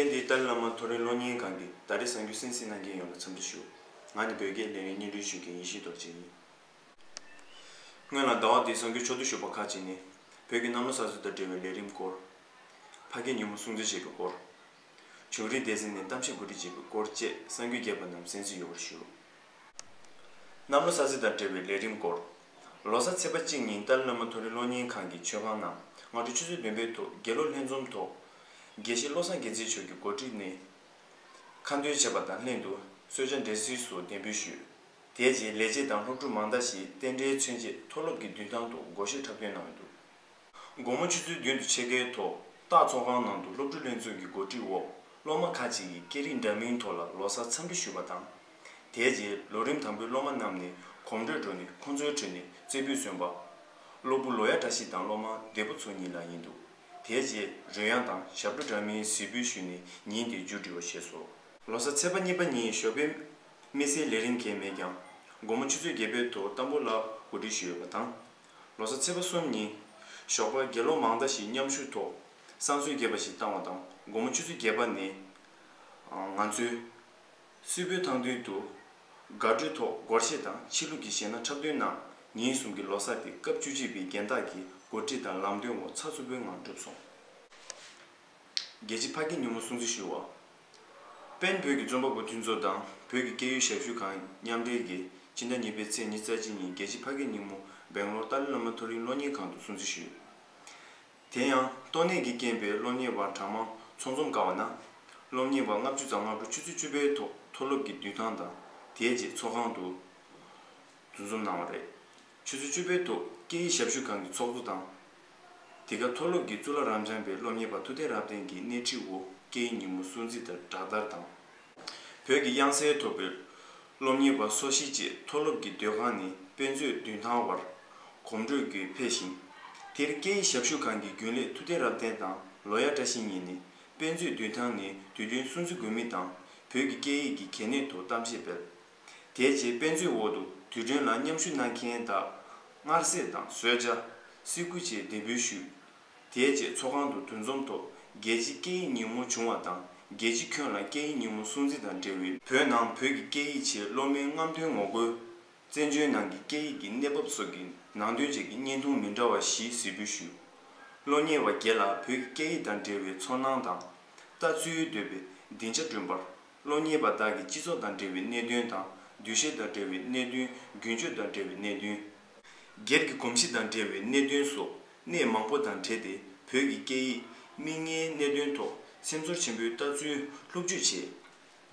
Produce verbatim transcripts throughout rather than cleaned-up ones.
ལས་འདི་ཏཱ་ལའི་བླ་མ་མཐོ་རིམ་སློབ་གཉེར་ཁང་གི་ད་རེས་གསར་འགྱུར་གསན་གཟིགས་གནང་མཁན་ཡོངས་ལ་འཚམས་འདྲི་ཞུ། ང་ནི་བོད་སྐད་ལས་རིམ་སྙན་སྒྲོན་ཞུ་མཁན་ཡེ་ཤེས་རྡོ་རྗེ་ཡིན། སྔོན་ལ་ཟླ་བ་འདིའི་གསར་འགྱུར་ཕྱོགས་བསྡུས་ཞུས་པ་ཁག་ཅིག་ནི། བོད་ཀྱི་གནམ་ལོ་གསར་ཚེས་དང་འབྲེལ་བའི་ལས་རིམ་སྐོར། ཕ་སྐད་ཉིན་མོ་སྲུང་བརྩི་བྱེད་པའི་སྐོར། བྱུང་རིམ་སྡེ་ཚན་ནས་གཏམ་བཤད་གོ་སྒྲིག་བྱེད་པའི་སྐོར་བཅས་གསར་འགྱུར་རྒྱས་པ་རྣམས་གསན་གཟིགས་ཡོང་བར་ཞུ། གནམ་ལོ་གསར་ཚེས་དང་འབྲེལ་བའི་ལས་རིམ་སྐོར། ལོ་གསར་ཚེས་པ་གཅིག་ཉིན་ཏཱ་ལའི་བླ་མ་མཐོ་རིམ་སློབ་གཉེར་ཁང་གི་མཆོད་ཁང་ནང་སྔ་དྲོ་ཆུ་ཚོད་བདུན་པའི་ཐོག་དགེ་སློབ་ལྷན་འཛོམས་ཐོག་དགེ་བཤེས་བློ་བཟང་རྒྱལ་མཚན་མཆོག་གིས་གོ་སྒྲིག་ནས་ཁ་འདོན་བྱས་པ་དང་ལྷན་དུ་གསོལ་ཇ་འབྲས་སིལ་སོགས་གདན་འབུལ་ཞུས། དེའི་རྗེས་ལས་བྱེད་དང་སློབ་ཕྲུག་མང་དག་ཞིག་རྟེན་འབྲེལ་མཚོན་ཆེད་མཐོ་སློབ་ཀྱི་མདུན་ཐང་དུ་སྒོར་གཞས་འཁྲབ་སྟོན་གནང་ཡོད་འདུག་དགོང་མོ་ཆུ་ཚོད་བདུན་དང་ཕྱེད་ཀའི་ཐོག་སྟག་ཚོགས་ཁང་ནང་དུ་སློབ་ཕྲུག་ལྷན་ཚོགས་ཀྱི་གོ་སྒྲིག་འོག་སློབ་མ་ཁག་ཅིག་གིས་སྐད་རིགས་འདྲ་མིན་ཐོག་ལ་ལོ་གསར་འཚམས་འདྲི་ཞུས་པ་དང་། དེའི་རྗེས་ལོ་རིམ་དང་པོའི་སློབ་མ་རྣམས་ནས་གོམ་བགྲོད་འགྲོ་ནས་ཁོང་ཚོའི་ཁྲོད་ནས་རྩེ་ཕུད་སོན་པ། གློ་བུར་ལོ་ཡག་བཀྲ་ཤིས་དང་སློབ་མ་འདས་པོ་ཚོ་གཉིས་ལ་ཡིན་འདུག་དེའི་རྗེས་རོལ་དབྱངས་དང་ཞབས་བྲོ་འདྲ་མིན་གཟིགས་འབུལ་ཞུས་ནས་ཉིན་དེ་མཇུག་སྒྲིལ་བ་བྱས་སོ། ལོ་གསར་ཚེས་པ་གཉིས་པ་ཉིན་ཞོགས་པའི་མི་སེར་ལས་རིམ་གང་མེད་ཀྱང་། དགོང་མོ་ཆུ་ཚོད་བརྒྱད་པའི་ཐོག་ཏམ་བུ་ལ་གོ་སྒྲིག་ཞུས་ཡོད་པ་དང་། ལོ་གསར་ཚེས་པ་གསུམ་ཉིན་ཞོགས་པ་དགེ་སློབ་མང་དག་ཞིག་མཉམ་ཞུགས་ཐོག་བསང་གསོལ་རྒྱས་པ་ཞིག་བཏང་བ་དང་། དགོང་མོ་ཆུ་ཚོད་བརྒྱད་པ་ནས་ང་ཚོའི་སིལ་བུའི་ཐང་མདུན་དུ་དགའ་སྤྲོའི་ཐོག་སྒོར་གཞས་དང་ཕྱི་ལུགས་ཀྱི་གཞས་སྣ་འཁྲབ་སྟོན་གནང་། ཉིན་གསུམ་གྱི་ལོ་གསར་དེ་སྐབས་བཅུ་གཅིག་པའི་རྒན་བདག་གིས་གོ་སྒྲིག་དང་ལམ་སྟོན་འོག་ཚགས་ཚུད་པོའི་ངང་གྲུབ་སོང་། རྒྱལ་སྤྱིའི་ཕ་སྐད་ཉིན་མོ་སྲུང་བརྩི་ཞུ་བ། པེན་བོད་ཀྱི་རྩོམ་པ་པོ་མཐུན་ཚོགས་དང་བོད་ཀྱི་སྐད་ཡིག་ཞབས་ཞུ་ཁང་མཉམ་འབྲེལ་གྱིས་ཕྱི་ཟླ་གཉིས་པའི་ཚེས་ཉི་ཤུ་རྩ་གཅིག་ཉིན་རྒྱལ་སྤྱིའི་ཕ་སྐད་ཉིན་མོ་སྦེང་ལོར་ཏཱ་ལའི་བླ་མ་མཐོ་རིམ་སློབ་གཉེར་ཁང་དུ་སྲུང་བརྩི་ཞུས། དེ་ཡང་ཏོག་ནད་ཀྱི་རྐྱེན་པས་སློབ་གཉེར་བ་གྲངས་མང་ཚོགས་འཛོམས་དཀའ་བ་ན། སློབ་གཉེར་བ་ལྔ་བཅུ་ཙམ་སྔ་དྲོ་ཆུ་ཚོད་བཅུ་པའི་ཐོག་མཐོ་སློབ་ཀྱི་མདུན་ཐང་དང་དེའི་རྗེས་ཚོགས་ཁང་དུ་འདུ་འཛོམས་གནང་བ་རེད། ཆུ་ཚོད་བཅུ་པའི་ཐོག་སྐད་ཡིག་ཞབས་ཞུ་ཁང་གི་ཚོགས་གཙོ་དང་། དེ་ག་མཐོ་སློབ་ཀྱི་གཙུག་ལག་རབ་འབྱམས་པའི་སློབ་གཉེར་བ་ཐུབ་བསྟན་རབ་བརྟན་གྱིས་སྣེ་ཁྲིད་འོག་སྐད་ཡིག་ཉིན་མོ་སྲུང་བརྩི་དང་སྦྲགས་དར་དང་། བོད་ཀྱི་དབྱངས་གསལ་ཐོབ་པའི་སློབ་གཉེར་བ་སོ་བཞི་བཅས་མཐོ་སློབ་ཀྱི་སྡོད་ཁང་ནས་དཔེ་མཛོད་མདུན་ཐང་བར་གོམ་བགྲོད་ཀྱིས་ཕེབས་ཤིང་། དེར་སྐད་ཡིག་ཞབས་ཞུ་ཁང་གི་རྒྱུན་ལས་ཐུབ་བསྟན་རབ་བརྟན་དང་ལོ་ཡག་བཀྲ་ཤིས་གཉིས་ནས་དཔེ་མཛོད་མདུན་ཐང་ནས་དུས་སྟོན་སྲུང་བརྩི་དགོས་མིན་དང་བོད་ཀྱི་སྐད་ཡིག་གི་གལ་གནད་ཐོག་གཏམ་བཤད་སྤེལ། དེའི་རྗེས་དཔེ་མཛོད་འོག་ཏུ་དུས་སྟོན་ལ་མཉམ་ཞུགས་གནང་མཁན་དག་མངར་ཟས་དང་བཟོས་བྱ། གསེར་ཁུ་བཅས་འདེགས་འབུལ་ཞུས། དེའི་རྗེས་ཚོགས་ཁང་དུ་འདུ་འཛོམས་ཐོག་རྒྱལ་སྤྱིའི་སྐད་ཡིག་ཉིན་མོ་བྱུང་བ་དང་རྒྱལ་སྤྱི་ཁྱོན་ལ་སྐད་ཡིག་ཉིན་མོ་སྲུང་བརྩི་དང་འབྲེལ་བའི་བོད་ནང་བོད་ཀྱི་སྐད་ཡིག་ཆེད་སློབ་མའི་རྔམ་སྟོན་ངོ་རྒོལ། བཙན་བྱོལ་ནང་གི་སྐད་ཡིག་གི་གནས་བབ་སོགས་ཀྱི་ནང་དོན་བཅས་ཀྱི་བརྙན་ཐུང་མི་འདྲ་བ་བཞི་གཟིགས་འབུལ་ཞུས། སློབ་གཉེར་བ་བརྒྱད་ལ་བོད་ཀྱི་སྐད་ཡིག་དང་འབྲེལ་བའི་ཚོར་སྣང་དང་། ལྟ་ཚུལ་འདོད་པའི་སྡིངས་ཆ་བསྐྲུན་པར། སློབ་གཉེར་བ་དག་གིས་སྤྱི་ཚོགས་དང་འབྲེལ་བའི་གནད་དོན་དང་འདུ་ཤེས་དང་འབྲེལ་བའི་གནད་དོན། རྒྱུན་སྤྱོད་དང་འབྲེལ་བའི་གནད་དོན། སྒེར་གྱི་གོམས་གཤིས་དང་འབྲེལ་བའི་གནད་དོན་སོགས་གནས་མང་པོ་དང་འབྲེལ་ཏེ་བོད་ཀྱི་སྐད་ཡིག་མིག་སྔའི་གནད་དོན་ཐོག་སེམས་ཚོར་ཆེན་པོས་ལྟ་ཚུལ་སློབ་བརྗོད་བྱས།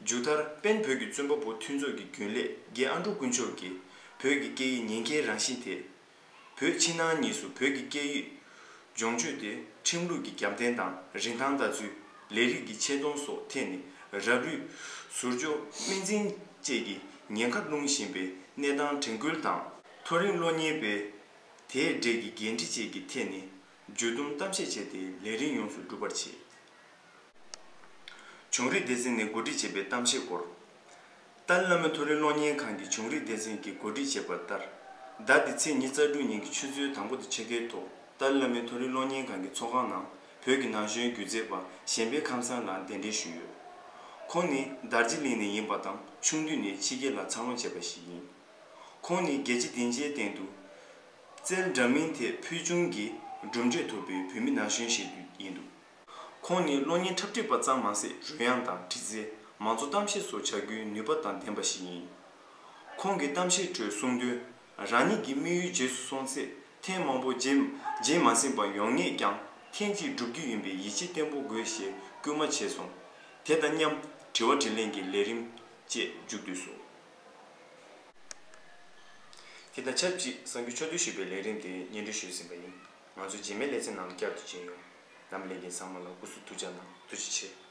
མཇུག་མཐར་པེན་བོད་ཀྱི་རྩོམ་པ་པོ་མཐུན་ཚོགས་ཀྱི་རྒྱུན་ལས་རྒན་ཨ་འབྲུག་དཀོན་མཆོག་གིས་བོད་ཀྱི་སྐད་ཡིག་ཉེན་ཁའི་རང་བཞིན་ཐད། བོད་ཕྱི་ནང་གཉིས་སུ་བོད་ཀྱི་སྐད་ཡིག་སྦྱོང་སྤྱོད་དེ་ཁྲིམས་ལུགས་ཀྱི་རྒྱབ་རྟེན་དང་རིན་ཐང་ལྟ་ཚུལ། ལས་རིགས་ཀྱི་ཆེ་མཐོང་སོགས་ཐད་ནས་རབ་རིབ། ཟུར་འཇོག། སྨན་རྫུན་བཅས་ཀྱི་ཉེན་ཁར་ལྷུང་བཞིན་པའི་གནས་སྟངས་དྲན་སྐུལ་དང་། མཐོ་རིམ་སློབ་གཉེར་བས་དེའི་འབྲས་ཀྱི་འགན་འཁྲི་བཅས་ཀྱི་ཐད་ནས་མཇུག་བསྡོམས་གཏམ་བཤད་བྱས་ཏེ་ལས་རིམ་ཡོངས་སུ་གྲུབ་པར་བྱས། བྱུང་རིམ་སྡེ་ཚན་ནས་གོ་སྒྲིག་བྱས་པའི་གཏམ་བཤད་སྐོར། ཏཱ་ལའི་བླ་མའི་མཐོ་རིམ་སློབ་གཉེར་ཁང་གི་བྱུང་རིམ་སྡེ་ཚན་གྱིས་གོ་སྒྲིག་བྱས་པ་ལྟར། ཟླ་འདིའི་ཚེས་ཉི་ཤུ་རྩ་དྲུག་ཉིན་གྱི་ཆུ་ཚོད་དང་པོ་དང་ཕྱེད་ཀའི་ཐོག་ཏཱ་ལའི་བླ་མའི་མཐོ་རིམ་སློབ་གཉེར་ཁང་གི་ཚོགས་ཁང་ནང་བོད་ཀྱི་ན་གཞོན་སྒྱུ་རྩལ་པ་གཞན་ཕན་ཁམས་བཟང་ལགས་གདན་འདྲེན་ཞུས་ཡོད། ཁོང་ནི་རྡོ་རྗེ་གླིང་ནས་ཡིན་པ་དང་ཆུང་དུས་ནས་ཕྱི་རྒྱལ་ལ་འཚར་ལོངས་བྱས་པ་ཞིག་ཡིན། ཁོང་ནི་རྒྱལ་སྤྱིའི་སྡིངས་ཆའི་སྟེང་དུ་རྩལ་འདྲ་མིན་ཐད་ཕུལ་བྱུང་གི་གྲུབ་འབྲས་ཐོབ་པའི་བུད་མེད་ན་གཞོན་ཞིག་ཡིན་འདུག་ཁོང་ནི་གློག་བརྙན་འཁྲབ་ཁྲིད་པ་ཙམ་མ་ཟད་རོལ་དབྱངས་དང་འཁྲིད་རྩལ། མང་གཙོ་གཏམ་བཤད་སོགས་བྱ་རྒྱུའི་ནུས་པ་དང་ལྡན་པ་ཞིག་ཡིན། ཁོང་གིས་གཏམ་བཤད་ཁྲོད་གསུངས་དོན། རང་ཉིད་ཀྱི་དམིགས་ཡུལ་རྗེས་སུ་སོང་ཚེ་ཐེངས་མང་པོ་རྗེས་རྗེས་མ་ཟིན་པ་ཡོང་ངེས་ཀྱང་ཐེངས་གཅིག་འགྲུབ་རྒྱུ་ཡིན་པའི་ཡིད་ཆེས་བརྟན་པོ་དགོས་ཞེས་སྐུལ་མ་བྱས་སོང་། དེ་དང་མཉམ་དྲི་བ་དྲིས་ལན་གྱི་ལས་རིམ་བཅས་མཇུག་བསྡུས་སོང་། དེ་དང་ཆབས་ཅིག་གསར་འགྱུར་ཕྱོགས་བསྡུས་ཞུས་པའི་ལས་རིམ་དེ་སྙན་སྒྲོན་ཞུས་ཟིན་པ་ཡིན། ང་ཚོའི་རྗེས་མའི་ལེ་ཚན་ནང་ལ་བསྐྱར་དུ་མཇལ་ཡོང་། རྣམ་པ་ལྷན་རྒྱས་ཚང་མ་ལ་སྐུ་གཟུགས་ཐུགས་ཅག་གནང་། ཐུགས་རྗེ་ཆེ།